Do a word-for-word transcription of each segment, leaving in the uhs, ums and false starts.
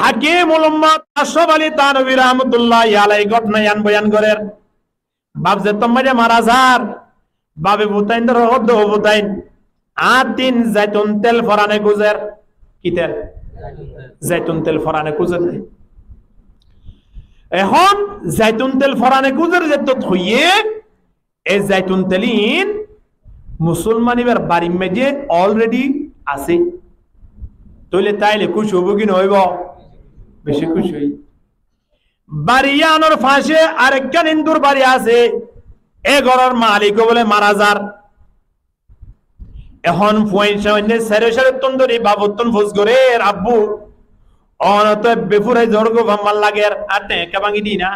Hakimul Ummot Ashraf Ali Thanvi rahmatullahi alaihi gótona yián boyan gorer. Baf zettót maze mara zar, bafe futáindóre hoódde, "Ó futáin, añáttin zaitun tel forane kúzer." Ki tel? Zaitun tel forane kúzer de. Ehón zaitun tel forane kúzer zettót hoiyé, e zaitun tel iín musolman íbar barir maze already asé. Tóile táile kúci óibo ki no óibo? Beci kúci óibo. Bari yíanor fañse arekkán Indur bari asé, e góror malik ó bóle mara zar. Ehón fuain sáinne sere serettún dóri bafottún fus gorér, "Abbu, ónottú ebbe furai zorgói, fámmar lager, añár théng ekká báñgi di na."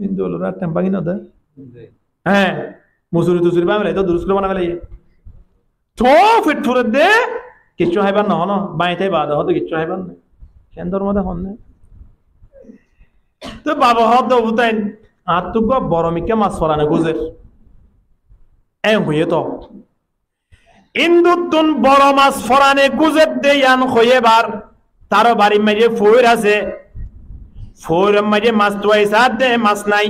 Indu ókkole añár théng báñgi no de. Hé, musuri tusuri báñgi félaiye, toó durus gorí banai félaiye. Toó fet furer de, kiccú háibar no, hono báñgi táiba de, hoódde kiccú háibar no. Keén dormo de hoónne? Toó bafe hoódde, "Ó futáin, añáttu uggúa boro mikká mas forane kúzer." Eén hoiyé toó. Induttún boro mas forane kúzer de yián hoiyé, íbar taró barir maze foóir asé. Foóiror maze mas tuwai saádde, mas nái.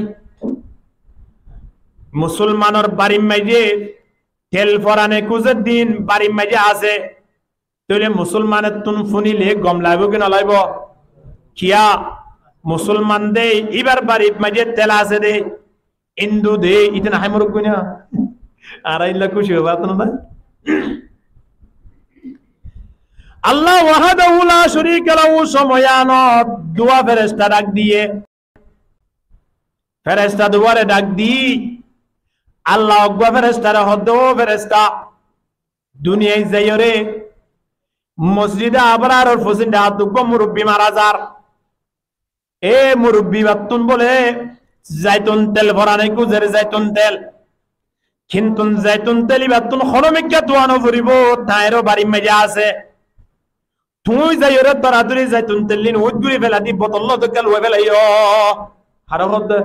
Musolmanor barir maze tel forane kúzer de iín barir maze asé. Tóile musolmanottún fúnile gom laibo ki no laibo? Kiyá? Musolman de, íbar barir maze tel asé de. Indu de, íte no hái morot goi na. Añára ílla kúci óibo, añára na. Allah wahdahu la sharika lahu somoyanot duwá feresta dhak diyé. Feresta duwáre dhak di, Allah uggúa ferestare hoódde, "Ó feresta, duniyait zaiyóre mosjide Abraror fosinde añáttu uggúa murubbi mara zar. E murubbi íbattún bóle zaitun tel forane kúzer, zaitun tel. Kintu zaitun tel íbattún hono mikká tuwa no foribó, tañáro barir maze asé. Tuñí zaiyóre toratori zaitun tel ín uñít gorí félai di, botol lói dókka luwai félaiyó." Haré hoódde?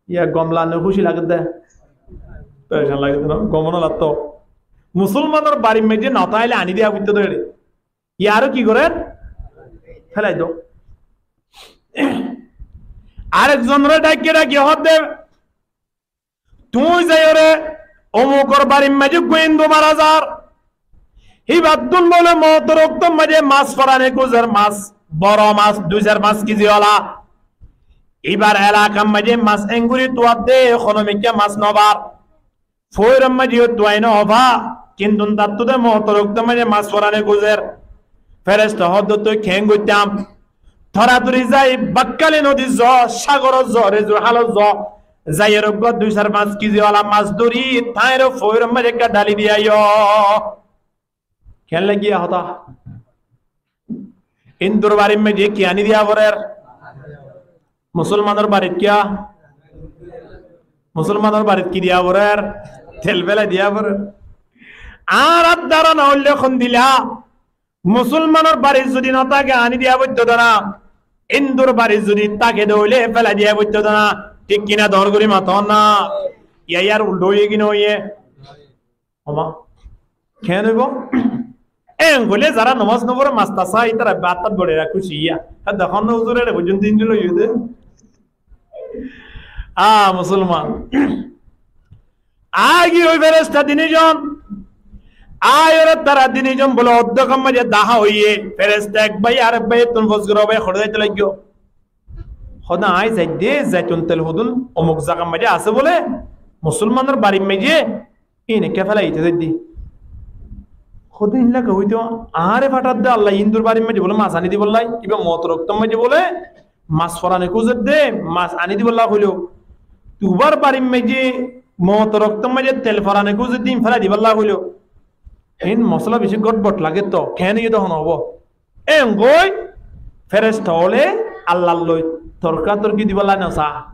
Yá gom lage né kúci lage de? Perecán lage de no? Gom no lage toó. Musolmanor barir maze no táile aní diya foittó de ére. Yá aró ki gorer? Félai do. Arek zonore dhaki dhaki hoódde, "Tuñí zaiyóre omukor barir maze uggúa Indu mara zar. Híbattún bóle motor októr maze mas forane kúzer, mas, boro mas, dui sair fañs kezi ola. Íbar elakar maze mas enguri tuwar de, hono mikká mas no far. Foóiror maze yó tuwai no fa, kintu tattú de motor októr maze mas forane kúzer." Feresta hoódde, "Toi keén goittám? Toratori zai Bakkali nodir zo, sagoror zo, rezur halor zo, zaiyóre uggúa dui sair fañs kezi ola mas dóri, tañáro foóiror maze ekká dhali di aiyó." Keén lagiyé hotá? Indur barir maze ki aní diya forer? Musolmanor barit kiyá? Musolmanor barit ki diya forer? Tel félai diya forer. Añárar dara no óile hondilla? Musolmanor barit zodi no táke, aní diya foittó de na. Indur barit zodi táke de óile félai diya foittó de na. Thík ki na? Dóñr gorí mato na. Yá yar ulthá óiye ki no óiye? Oma, keén óibo? Eén hoilé zará nomás no fore, mastor sáb, ítara bát tat bore rakó ciyá. Ar dekón na huzur, ére foijjonto Indu loi óiye de. A musolman. Agi ói feresta tinizon. Aiyóre tara tinizon bole oddekor maze dahá óiye. Feresta ek bái arek báittún fos goré, bái, hoçé zaito laiggó? Hoó de, añí zaidde, zaitun tel hodún omuk zagar maze asé bole, musolmanor barir maze. Ín ekká félai aite zaidde. Hoó de, ín laka óito, añáre fathadde Allah, Indur barir maze bole mas aní dibolla, íba motor októr maze bole mas forane kúzedde, mas aní dibolla hoilo. Tuáñr barir maze motor októr maze tel forane kúzedde, ín félai dibolla hoilo. Ín mosola beci gotbot lage to, keén óiye de hon óibo? Eén goi feresta óle Allar loi torka torki dibolla no sa.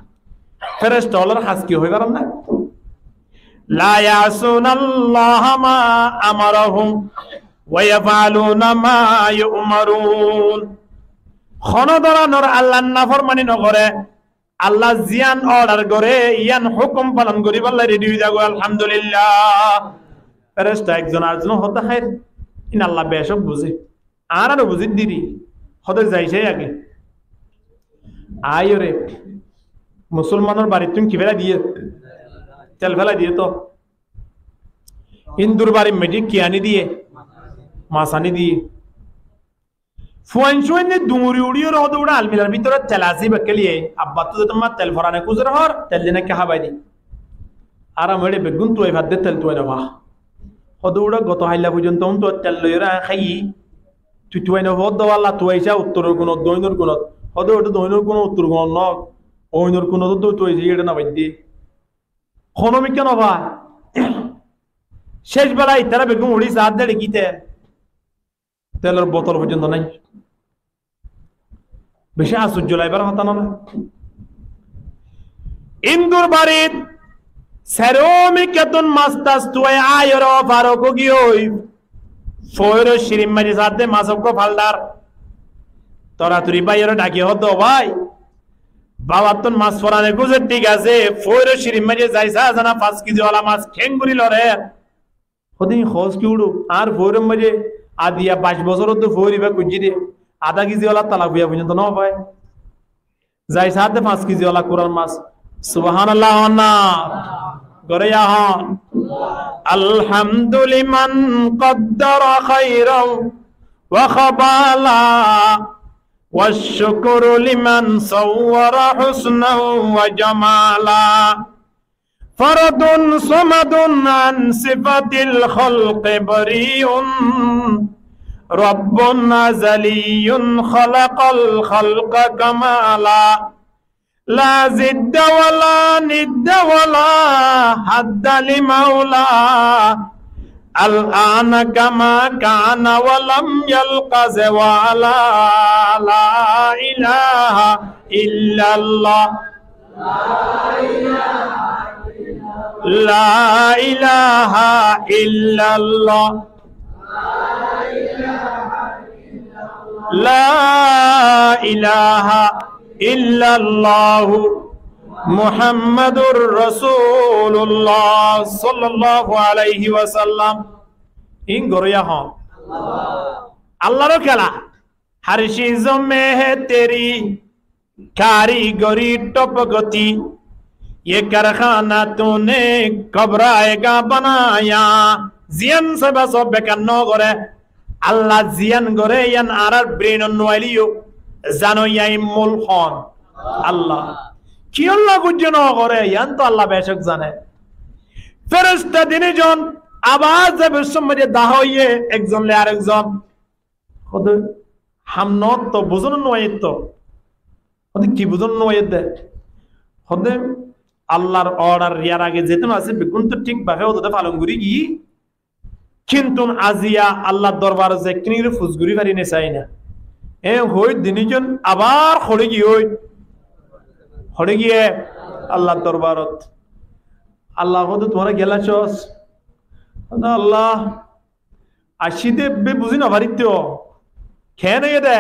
Feresta ólor ham ki hoibar na? لا يعصون الله ما أمرهم ويفعلون ما يؤمرون. Hono dóronor Allar naformani no gore. Allah ziyán order gore, yían hókum falon goríbolla redi ói zagói, Alhamdulillah. Feresta ekzon arekzonor hotá háir. Ín Allah becók buzé. Añára no buzí diri. Hóde zai sai age. Aiyóre. Musolmanor barittún ki félai diyé? Tel félai diyé to. Indur barit maze ki aní diyé? Mas aní diyé. Fuain suain de dunguri uçiyóre hóde uçá almirar bútore tel asé ibá kiyólla? Abbattú de tuáñr tel forane kúzor hoór, tel dine ki hábai di. Añára moçe beggún tuai fadde tel tuai no fa. Hóde uçá goto hailla foijjonto un tuai tel loiyóre añí háiyi. Tui tuai no fa de Allah tuai sá uttoror kunot, doinor kunot. Hóde uçá doinor kunot, uttoror kunot no. Oinor kunot de tuai sá, iyóre no faidde. Hono mikká no fa. Céc bela itará beggún uçí saá de dekíte. Telor botol foijjonto nái. Beci asojjo laibar hotá no né? Indur barit seromikkattún mas tas tuai aiyóre ofarok ói giyói. Foóiror cirir maze saá de mas uggúa faldar. Toratori báiyoré dhaki hoó de, "Ó bái, babattún mas forane kúzor thík asé, foóiror cirir maze zai saá zana fañs kezi wala mas keéngorí lorer?" Hóde, "Hoós ki uçó? Añár foóiror maze adiya baic bosór de foóir ibá kuijjí de, adá kezi wala talafuya foijjonto no fai." Zai saá de fañs kezi wala kurar mas. Subhánallah hoón na? Goré yá hoón. الحمد لمن قدر خيرا وخبالا، والشكر لمن صور حسنا وجمالا. فرد صمد عن صفة الخلق بريء، رب أزلي خلق الخلق كمالا. لا ضد ولا ند ولا حد لمولاه، الآن كما كان ولم يلق زوالا. لا إله إلا الله. لا إله إلا الله. لا إله إلا الله محمد رسول الله صلى الله عليه وسلم. Ín goré yá hoón. Allar kela. ہر چیز میں ہے تیری کاریگری ٹپ گتی، یہ کارخانہ تو نے گھبرائے گا بنایا۔ Ziyán saibá sob bekar no goré, Allah ziyán goré yían añárar brain ot no ailé yó, zano yían mul hoón? Allah. Kiyólla goijjé no goré, yían to Allah becók zane. Feresta tin zon abar ze bosór maze dahá óiye, ekzon loi arek zon. Hóde ham no to, buzón no aiyé to. Hóde ki buzón no aiyé de? Hóde Allar order yar age zettún asé beggún to thík bábe hóde falon gorí giyí. Kintu aziya Allar dorbar zekkín gori fus gorí fari né sai na. E hoi tin zon abar hoçé giyé, hoi hoçé giyé Allar dorbarot. Allah hóde tuáñra gela cos. Hóde Allah Aiccí de ebbe buzí no faritto. Keén óiye de?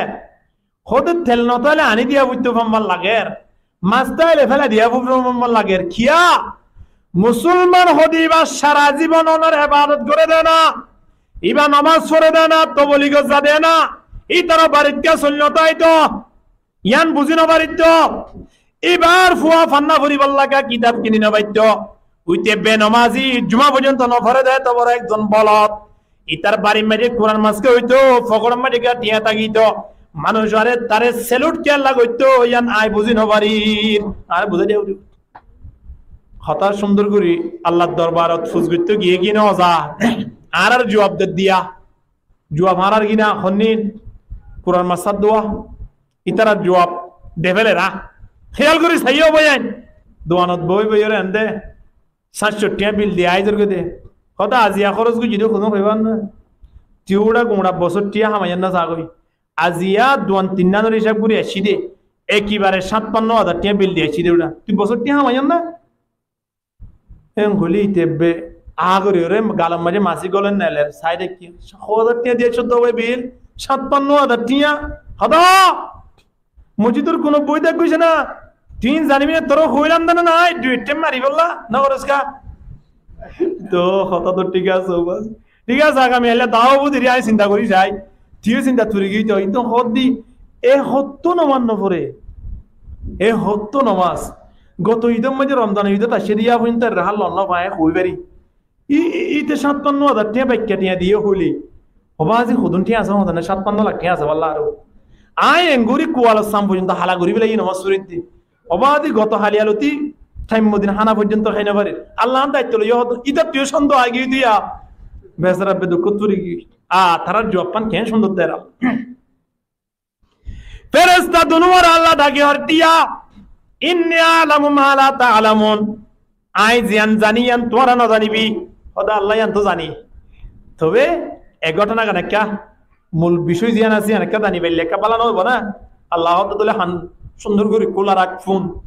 Hóde tel no táile aní diya foittó fán bal lager. Mas táile félai diya foittó fán bal lager. Kiyá? Musolman hóde ibá sara zibon onor ebadot goré de na. Ibá nomás foré de na, toboligor za de na. Ítarar barit giyá soil no táito. Yián buzí no faritto. Íbar fua fanná foribálla kitab kini no faitto. Uite benomazi, juma foijjonto no fore de, eto boro ekzon bolod. Itar barir maze Kuran mas ke óito, fokoror maze kiya tiya tákito. Manúc are tare salute kiyólla goitto, yián añí buzí no farir. Añáre buzái diya foribo. Hotá cúndor gorí Allar dorbarot fus goitto giyé ki no za? Añárar juab de diya. Juab añárar ki na, honnín? Kuran mas sat duwa. Ítarar juab de féler. Híyal gorí saiyó báiyain. Duanot boi boi ore ende sañt cót tiyañ bil di aizor goi de. Hotá aziya hóros goijjí de hono hoibar na. Tui uçá guñça bosór tiyañ hamaiyar na sagoi. Aziya duan tinnanor hísab gorí aiccí de. Ekibare sañtpanno hazar tiyañ bil di aiccí de uçá. Tui bosór tiyañ hamaiyar na? Eén hoilé ite ebbe aá gorí ore galor maze masi goler neler, sai dekí, só hazar tiyañ diye códdo bái bil, sañtpanno hazar tiyañ. Hotá? Mosjidor kuno boi dek goijje na? Tui zanibi na, tore hoilam de na, nai, dui tiyañ mari bolla, no goros ka? To hotá to thík asé, bas. Thík asé, agami aile dawa buziri añí sinta gorí sai. Tui yó sinta turi giyói to, ito hoódde, e hottó nomás no fore. E hottó nomás. Goto Idor maze Romzan Idot aiccé de yá foijjonto erre hál lon no fai, e hoi fari. I, i, ite cátpanno házar thiañ baikka thiañ diye hoile. Ó bazi, hodún thiañ asé, hodún cátpanno lak thiañ asé, balla aró. Añí engori kualor sam foijjonto hala gorí félaiyi nomás foridde. Ó bazi, goto hali aloti thaim modin hána foijjonto hái no farir. Allah an daitto loiye hoódde, itattú yó sonde agi diya. Besara bedukkót fori giyói. A, tarár juab fán keén cúndor der. Feresta dunúware Allah daki hoór diya, "Inni a'lamu ma la ta'lamun." Añí ziyán zani, yían tuáñra no zanibi. Hoódde Allah yían to zani. Tobe e góthona gan ekká mul bicóy ziyán asé, yían ekká zani faille ekká bála no óibo ná? Allah hoódde tóile han cúndor gorí kúla rak fún.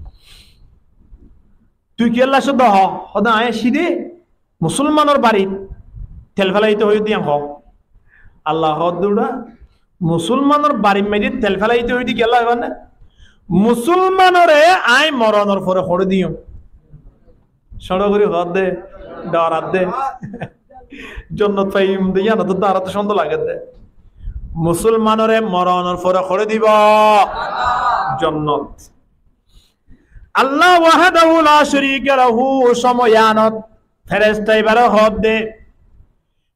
Tui kiyólla aiccós de hoó? Hoódde añí aiccí de Musolmanor barit tel félaito hoiyé de yían hoó. Allah hoódde uçá, Musolmanor barit maze tel félaito hoiyé de kiyólla hoibar né? Musolmanore añí moronor fore hoçé diyum. Cóñço gorí hoódde, dhoradde. Jonnot faiyum de yían hoódde añárattú cóndo lagedde. Musolmanore moronor fore hoçé dibo? Jonnot. Allah wahdahu la sharika lahu somoyanot feresta ibare hoódde,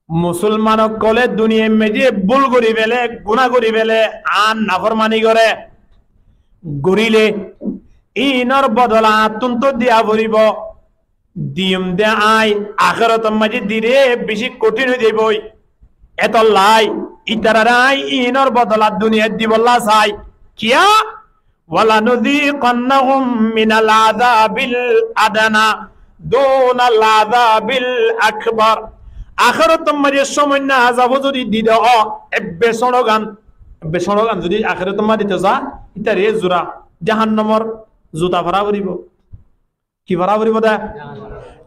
Musolman ókkole duniyai maze bul gorí fele, guná gorí fele, añár naformani gore, goríle, inor bodola añáttun to diya foribo. Diyum de añí, akérotor maze dile beci kothín ói zaiboi. Etollá itarare añí inor bodola duniyait dibolla sai. Kiyá? "Walanuziqannahum minal azabil adna dunal azabil akbar." Akérotor maze samoinno azab zodi dito ó, ebbe cóñço gan, ebbe cóñço gan zodi akérotor maze dito za, itare zura jahannamor zuta fora foribo. Ki fora foribo de?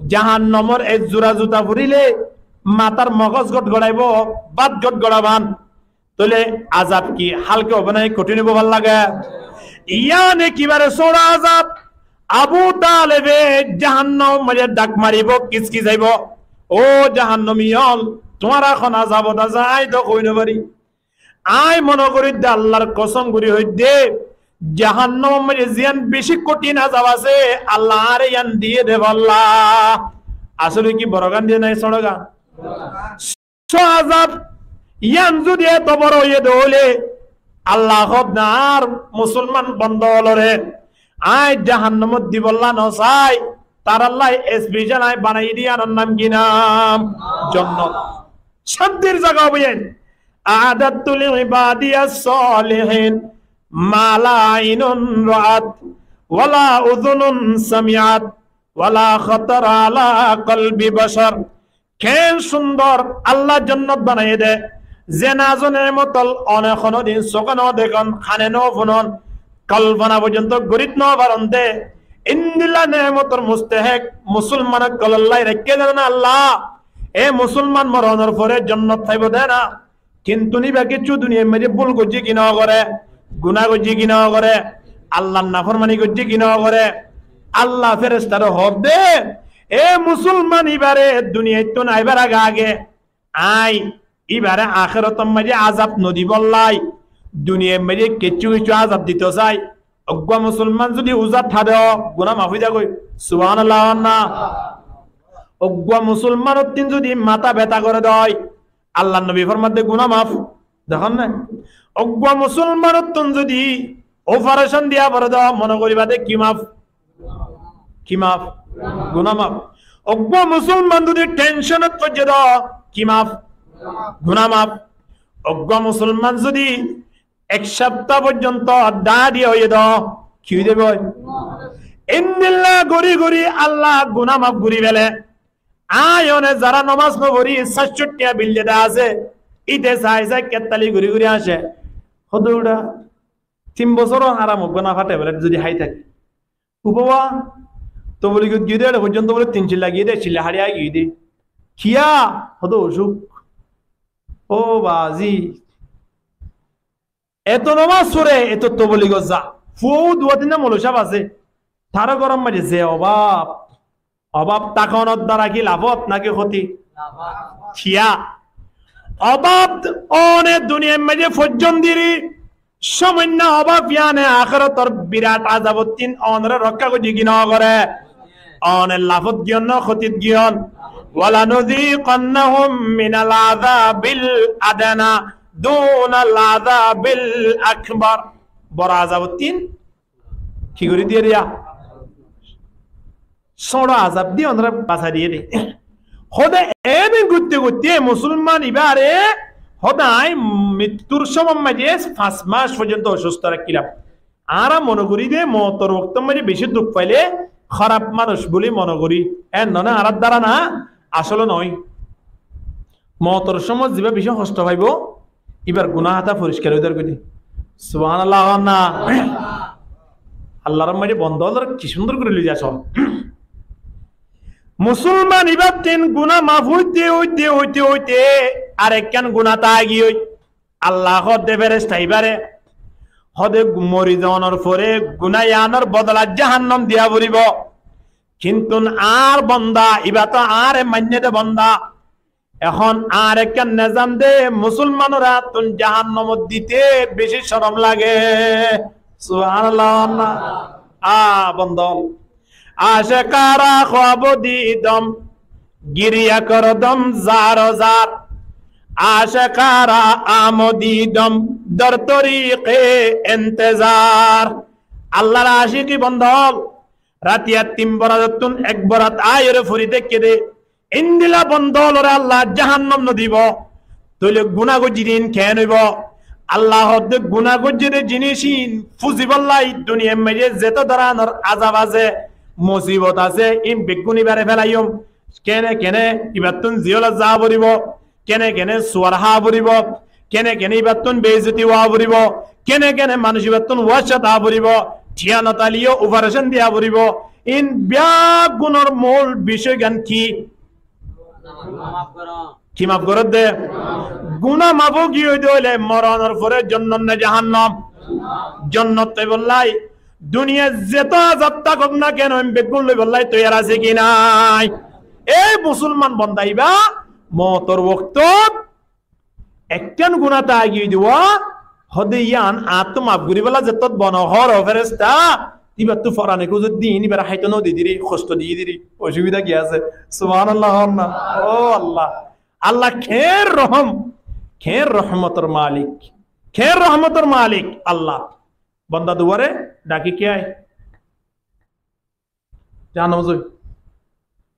Jahannamor ek zura zuta forile matar mogos gotgoraibo, bát gotgoraban. Tóile azab ki hálka óibo né kothín óibo fán lage? Yían ekebare sóñço azab. Abu Talebe jahannamor maze dhak maribo, kiskisaibo, "Ó jahannami ókkol, tuáñra hon azabot asó, añí to hoi no fari." Añí mone gorí de, Allar kosom gorí hoidde, jahannamor maze ziyán beci kothín azab asé, Allah añáre yían diye de balla. Asóle ki boro gan diye nai sóñço gan? Só azab yían zodi eto boro óiye de óile, Allah hoódde añár Musolman bondo ókkolore añí jahannamot dibolla no sai, tarallá especial añí banaiye de yíanor nam ki nam? Jonnot. Cántir zaga óibo yían. "A'dadtu li ibadiyas salihin ma la ainun ra'at, wa la udhunun sami'at, wa la khatara ala qalbi bashar." Keén cúndor Allah jonnot banaiye de, ze nazo neemot ókkol one honodin suke no dekón, hane no fúnon, kolfona foijjonto gorit no faron de. Endilla neemotor mustahek Musolman ókkolor lai raikké de na Allah. E Musolman moronor fore jonnot faibo de na. Kintu íba kessú duniyar maze bul goijjé ki no goré, guná goijjé ki no goré, Allar naformani goijjé ki no goré, Allah ferestare hoódde, e Musolman, íbare duniyaittún aibar age age añí íbare akérotor maze azab no dibolla duniyar maze kessú kessú azab dito sai. Uggwá Musolman zodi uzat há de ó, guná maf ói zagói. Subhanallah. Uggwá Musolmanottún zodi mata beta goré de ó, Allar nobi formadde guná maf. Dekón né? Uggwá Musolmanottún zodi operation diya fore de, mone goriba de ki maf? Ki maf? Guná maf. Uggwá Musolman zodi tensionot foijje de, ki maf? Guná maf. Uggwá Musolman zodi ek sapta foijjonto dháñdiya óiye de, ki ói zaibo? Endilla gorí gorí Allah guná maf gorí fele. Añí one zara nomas no fori, saiccót tiañ bil de asé, íte sai sai kettali gorí gorí asé. Hoddúr uçá, tin bosór haram uggwá nafa tablet zodi hái táki. Ó baba, tobligot giyé de, ére foijjonto bóle tin cilla giyé de, cilla hári ai giyé de. Kiyá? Hoddúr ocúk. Ó bazi, eto nomas fore, eto tobligot za. Fua duwa tinna moloi sáb asé. Taró góror maze ze obab. Obab tákonor dara ki lafot naki hóti? Lafot. Kiyá? Obáb one duniyair maze foijjón diri, samanno obáb yíane akérator birat azabottún onoré rokká goijjé ki no goré? One lafot giyón no kótit giyón? ولنذيقنهم من العذاب الأدنى دون العذاب الأكبر. Boro azabottún ki gorí diyé de? Sóñço azab di onoré basai diyé de. Hóde ene goitte goitte musolman ibáre hóde añí mittur somot maze fañs mac foijjonto ocusto rakílam. Añára mone gorí de moutor októt maze beci duk faile hóraf manúc buli mone gorí. En none añárar dárana, asóle noó. Moutor somot zibá beci hoctó faibo, íbar guná háta foriskar ói zargói de. Subhánallah hoón na? Allar maze bonda ókkol ki cúndor gorí loi zai só. Musolman ibáttún guná maf óite óite óite óite arekkán guná táki ói. Allah hódde feresta ibáre, hóde mori zonor fore guná yíanor bodola jahannam diya foribó. Kintu añár bonda, ibá to añáre mainné de bonda. Ehón añár ekkán nezam de, musolmanor áttun jahannamot dite beci corom lage. Subhánallah. A, bonda ókkol. عاشقا را خواب دیدم، گریه کردم زار و زار. عاشقا را آمدیدم در طریق انتظار. Allar aciki bonda ókkol, ratiyar tin borattun ek borat aiyóre fori táikke de. Endilla bonda ókkolore Allah jahannam no dibo. Tóile guná goijjé de ín keén óibo? Allah hódde guná goijjé de jinis ín fuzibólla duniyair maze zeto dóranor azab asé, musibot asé, ín beggún ibáre felaiyum. Kene kene ibáttun ziyólla za foribó, kene kene suwar há foribó, kene kene ibáttun beizzoti ówa foribó, kene kene manúc ibáttun wacca táa foribó, thiya no táile yó ufarecon diya foribó. Ín beggúnor mul bicóigan ki? Ki maf gorédde? Guná maf ói giyói de óile moronor fore jonnot né jahannam? Jonnot óibolla. Duniyat zeto azab tákok na keno, ín beggún loibolla toiyar asé ki nái? Ei musolman bonda ibá moutor októt ekkán guná táki ói de, hóde yían añáttu maf goríbolla zettót bone hóro feresta, íbattú forane kúzot din, íbare háito no di diri, hosto di diri, ocubida ki asé? Subhánallah hoón na? Ó Allah. Allah keén rohom, keén rohmotor malik, keén rohmotor malik Allah. Bonda duware dhaki kiyá? Jahannamot zai.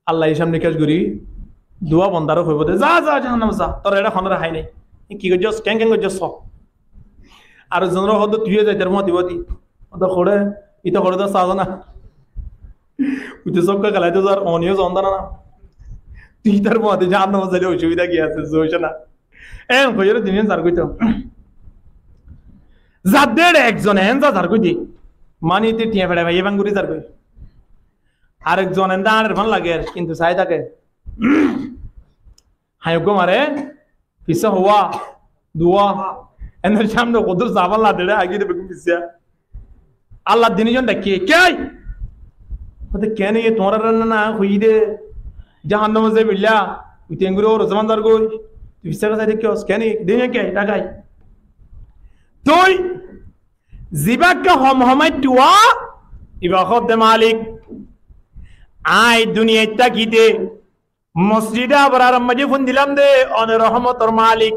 Allah hísab nikas gorí duwa bondare hoibo de, "Za, za, jahannamot za. Tor eçe honóre hái nái. Ki goijjós, keén keén goijjós só." Ar zonore hóde, "Tui yó zaitar fuañti fuañti." Hóde, "Hoçé, ita hoçé de sá zana. Ute sokka kelaite zar, one yó zon dana na. Tui itar fuañti jahannamot zaile ocubida ki asé, zoice na." En hoiyóre duniya zargói to. Zadde ekzone en za zargói de. Mani te thiañ feçai faiye banguri zargói. Ar ekzone ende añçer fan lager, kintu sai táke. Hañi uggúa mare, fissá huá, duá. Enor samne hoddúr zaban lade re, agi de beggún fissá. Allah din zon dhakké, "Kiyá?" Hóde, "Keén, e tuáñrare na hoiyí de jahannamot zaibolla, ute enguri óro zaman zargói, tui fissá fissá dhakké, keén, din zon kiyá, dhakái?" Toi zibá ekka hom homai tuá, ibá hódde, "Malik, añí duniyait tákite Mosjide Abraror maze fúindilam de, one rohmotor malik,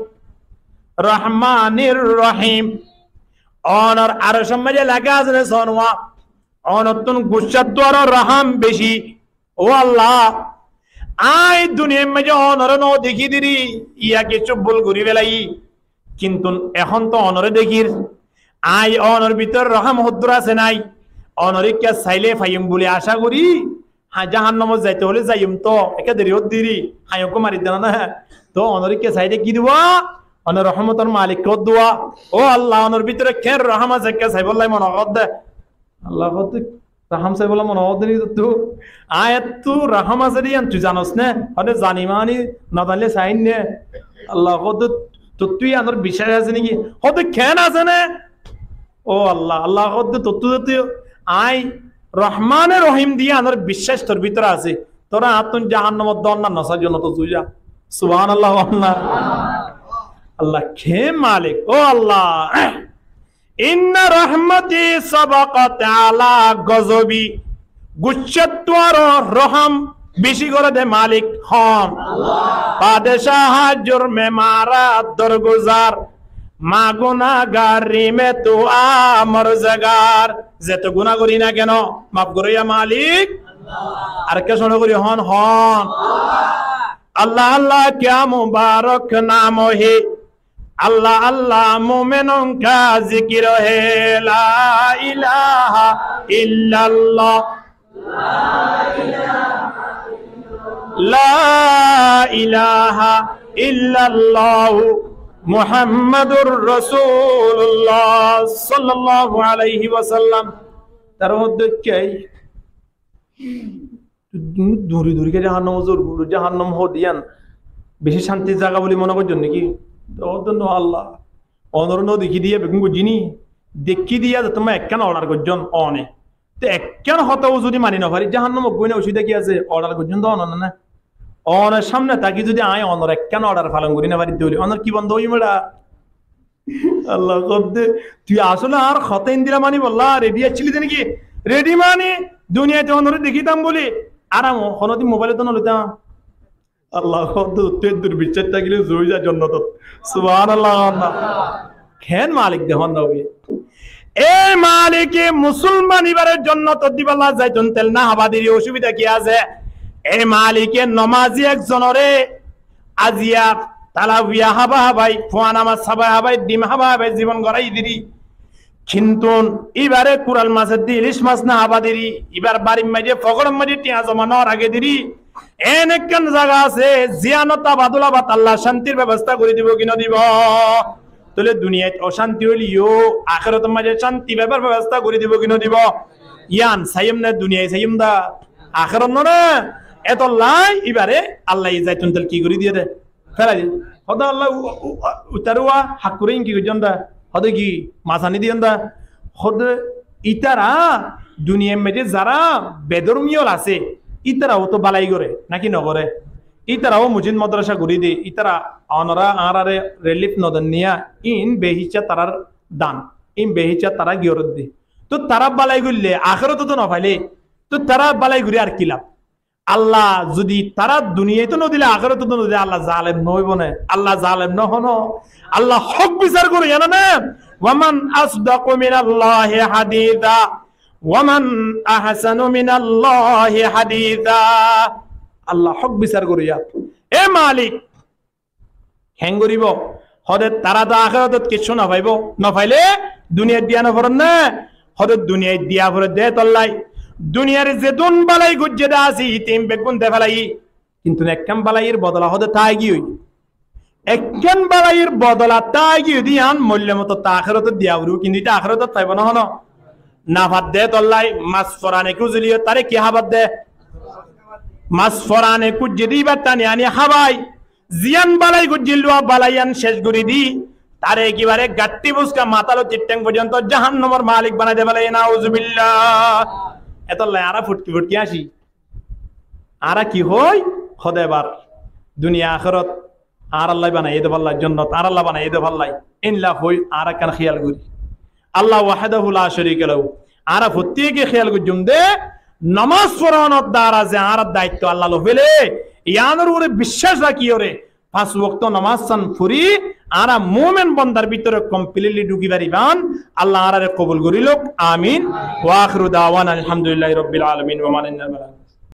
Rohmanir Rohim. Onor arocor maze leká asé de, sonuwa. Onottún guccáttu aró rohom beci. Ó Allah, añí duniyair maze onore no dekí diri, iya kessú bul gorí felaiyí. Kintu ehón to onore dekír. Añí onor bútore rohom hoddúr asé nái. Onore ekka saile faiyum buli acá gorí. Há, jahannamot zaite óile zaiyum to, ekka deri ódde ri, hañi uggúa mari de na. To onore ekka sai de ki dibo? One rohmotor malik hoddúa. Ó Allah, onor bútore keén rohom asé ekka saibolla mone hoódde. Allah hoódde, rohom saibolla mone hoódde ni tottú? Añí ettú rohom asé de yían tui zanos né? Hoódde zani mani, no zainle sain né. Allah hoódde, tottú yíanor biccác asé né ki? Hoódde keén asé né? Ó Allah, Allah hoódde tottú tottú añí Rohmane Rohim de yíanor biccác tor bútore asé. Tor añáttun jahannamot dór na, nosá, jonnotot zoi za. Subhánallah, Allah. Allah keén malik? Ó Allah, inna rahmati sabaqat ala gozobi. Guccáttu aró rohám bicí goré dé malik hon? Allah. Padecáh jurme mara dorguzar, ma gunahgari me tu amor zegar. Zeto guná gorí na keno, maf goróya malik. Allah. Ar ekká cóñço gorí hon, hon. Allah. Allah, Allah kya mubarak naam hai. Allah, Allah mu'minun ka zikr hai, la ilaha illallah. La ilaha illallah Muhammadur Rasulullah sallallahu alaihi wasallam. Tar moddé kiyé? Duri duri ke jahannam zor guru, jahannam hoó de yián beci cántir zaga buli mone goijjón né ki? Hoó de no Allah. Onore no dekí diya beggún goijjí ni, dekí diya de tuáñra ekkán order goijjón one. Te ekkán hotá ó zodi mani no fari, jahannam goi na, osubida ki asé? Order goijjón de one na. Onor samne táki zodi añí onor ekkán order falon gorí no fari de óile, onor ki bondo óibo eda? Allah hoó de, tui asóle añár hotá endilla manibolla redi accíli de né ki? Redi mani, duniyait onore dekítam buli, ar añí honodin mobail ot no loitam. Allah hoó de, tui durbicác tákile zoi za jonnotot. Subhanallah, Allah. Keén malik de hon na ói? E malike musolman ibare jonnotot diballa zaitun tel no hába deri, osubida ki asé? E malike nomazi ekzonore aziya talafiya hába hábai, fuana mas hába hábai, dim hába hábai zibon gorai deri. Kintu ibare kural mas edde ilic mas no hába deri, ibar barir maze, fokor or maze tiañ zoma no rake deri. En ekkán zaga asé, ziyánot abadul abad Allah cántir bebosta gorí dibo ki no dibo? Tóile duniyait ocánti óileyo akérotor maze cánti faibar bebosta gorí dibo ki no dibo? Yián saiyum né, duniyai saiyum de, akéro no né? Etolla ibare Allah ye zaitun tel ki gorí diye de? Félai diye. Hoó de Allah u-, u-, u-, ítara hak gorí ki goijjón de? Hoó de ki mas ani diyón de? Hoó de ítara duniyair maze zara bedormiyol asé, ítara ó to balai goré, náki no goré? Ítara ó mosjid modrasa gorí de, ítara onora añárare relief no den niya, in behicca tarar dan, in behicca tara giyorot de. To tara balai goille, akérotot to no faile, to tara balai gorí ar ki laf? Allah zodi tara duniyait no dile, akérotot no dile, Allah zalem no óibo né? Allah zalem no hon? Allah hók bisar goróya no né? Wa man asdaqu minallahi haditha. Wa man ahsanu minallahi haditha. Allah hók bisar goróya. E malik, keén goríbo? Hoó de tara to akérotot kessú no faibo, no faile duniyait diya no forer né? Hoó de duniyait diya forer de etolla. Duniyar zedún balai goijjé de asé, itín beggún de félaiyi. Kintu ekkán balair bodola hoó de tái giyói. Ekkán balair bodola tái giyói de yián moille moto ta akérotot diya foribo, kintu ita akérotot faibo no hon? No far de etolla. Mas forane kuziliyo tare ki hábar de? Mas forane kuzzi de ibar tani ani hábai. Ziyán balai goijjíl, uwa balai yián cec gorí di, tare ekebare gattí fuska matá lóti théng foijjonto jahannamor malik banai de félaiye, nauzubillah. Etolla añára futki futki así. Añára ki hoi? Hoó de ebar duniya akerot añárallai banaiye de félaiye, jonnot añárallai banaiye de félaiye. Endilla hoi añára ekkán kéyal gorí. Allah wahdahu la sharika lahu. Añára fottí eke kéyal goijjum de, nomás foronor duara ze añárar daitto Allah loi fele, yiánor uore biccác rakíyore, fañs wokto nomás san fori, añára mumin bondar bútore completely dhuki fariban. Allah añárare kobul gorí louk. Amin. Wa akhiru dawana anil hamdulillahi rabbil alamin. Wa ma alaina illal balagh.